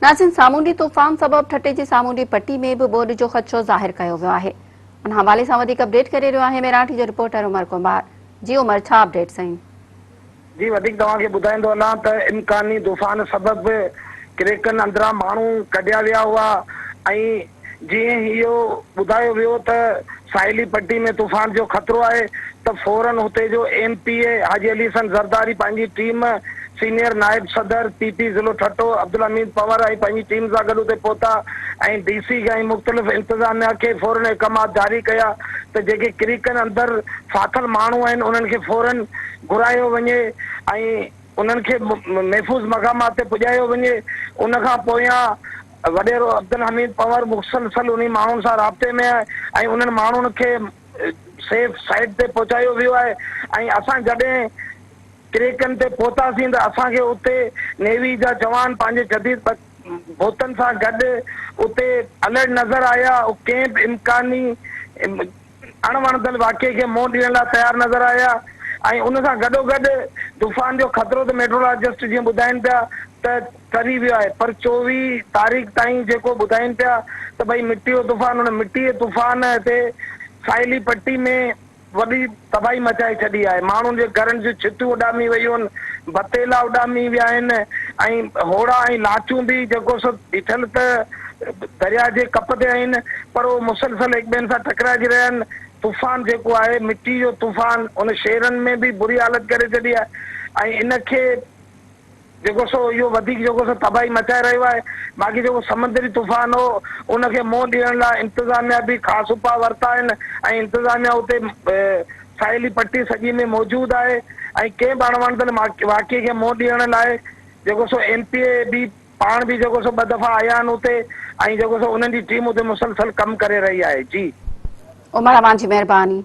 ناظرين سامونڊي طوفان سبب ٺٽي جي سامونڊي پٽي ۾ به ٻوڏ جو خدشو ظاهر ڪيو ويو آهي ان حوالي سان وڌيڪ اپڊيٽ ڪري رهيو آهي ميراٺي جو رپورٽر عمر ڪنڀار جي عمر ڇا اپڊيٽ سائين. جي وڌيڪ توهان کي ٻڌائيندو هلان ته امڪاني طوفان سبب ڪريڪن اندران ماڻهو ڪڍيا ويا هئا ۽ جيئن ئي اهو ٻڌايو ويو ته ساحلي پٽي ۾ طوفان جو خطرو آهي ته فورن هتي جو M P A Haji Ali Hassan Zardari پنهنجي ٽيم سينيئر نائب صدر پي پي ضلعو ٺٽو عبدالحميد پنهور ۽ پنهنجي ٽيم سان گڏ اتي پهتا ۽ ڊي سي ۽ مختلف انتظاميا کي فورن احڪامات جاري ڪيا ته جيڪي ڪريڪن اندر ڦاٿل ماڻهو آهن انهن کي فورن گهرايو وڃي ۽ انهن کي محفوظ مقامات تي پڄايو وڃي. ان کان پويان وڏيرو عبدالحميد پنهور مسلسل انهي ماڻهن سان رابطي ۾ آهي ۽ انهن ماڻهن کي سيف سائيڊ تي پهچايو ويو آهي ۽ اسان جڏهن ڪريڪن تي پهتاسين ته اسان کي اتي نيوي جا جوان پنهنجي جديد بوتن سان گڏ اتي الرٽ نظر آيا ڪنهن به امڪاني اڻ وڻندڙ واقعي کي منهن ڏيڻ لاء تيار نظر آيا ۽ ان سان گڏوگڏ طوفان جو خطرو ته ميٽرولاجسٽ جيئن ٻڌائين پيا ته ٽري ويو آهي پر 24 تاريخ تائين جيڪو ٻڌائين پيا ته ڀئي مٽي جو طوفان ان مٽي جي طوفان هتي ساحلي پٽي ۾ وڏي تباهي مچائي ڇڏي آهي ماڻهن جي گهرن جون ڇتيون اڏامي ويون آهن بتيلا اڏامي ويا آهن ۽ هوڙا ۽ لانچون به جيڪو سو بيٺل ته درياء جي ڪپ تي آهن پر اهي مسلسل هڪ ٻين سان ٽڪرائجي رهيا آهن. طوفان جيڪو آهي مٽي جو طوفان ان شهرن ۾ به بري حالت ڪري ڇڏي آهي ۽ ان کي جيڪو سو اهو وڌيڪ جيڪو سو تباهي مچائي رهيو آهي. باقي جيڪو سمندري طوفان هو ان کي منهن ڏيڻ لاء انتظاميا به خاص اپاء ورتا آهن ۽ انتظاميا اتي ساحلي پٽي سڄي ۾ موجود آهي ۽ ڪنهن به اڻوڻندڙ واقعي کي منهن ڏيڻ لاء جيڪو سو ايم پي اي به پاڻ به جيڪو سو ٻه دفعا آيا آهن اتي ۽ جيڪو سو انهن جي ٽيم اتي مسلسل ڪم ڪري رهي آهي جي. عمر اوهان جي مهرباني.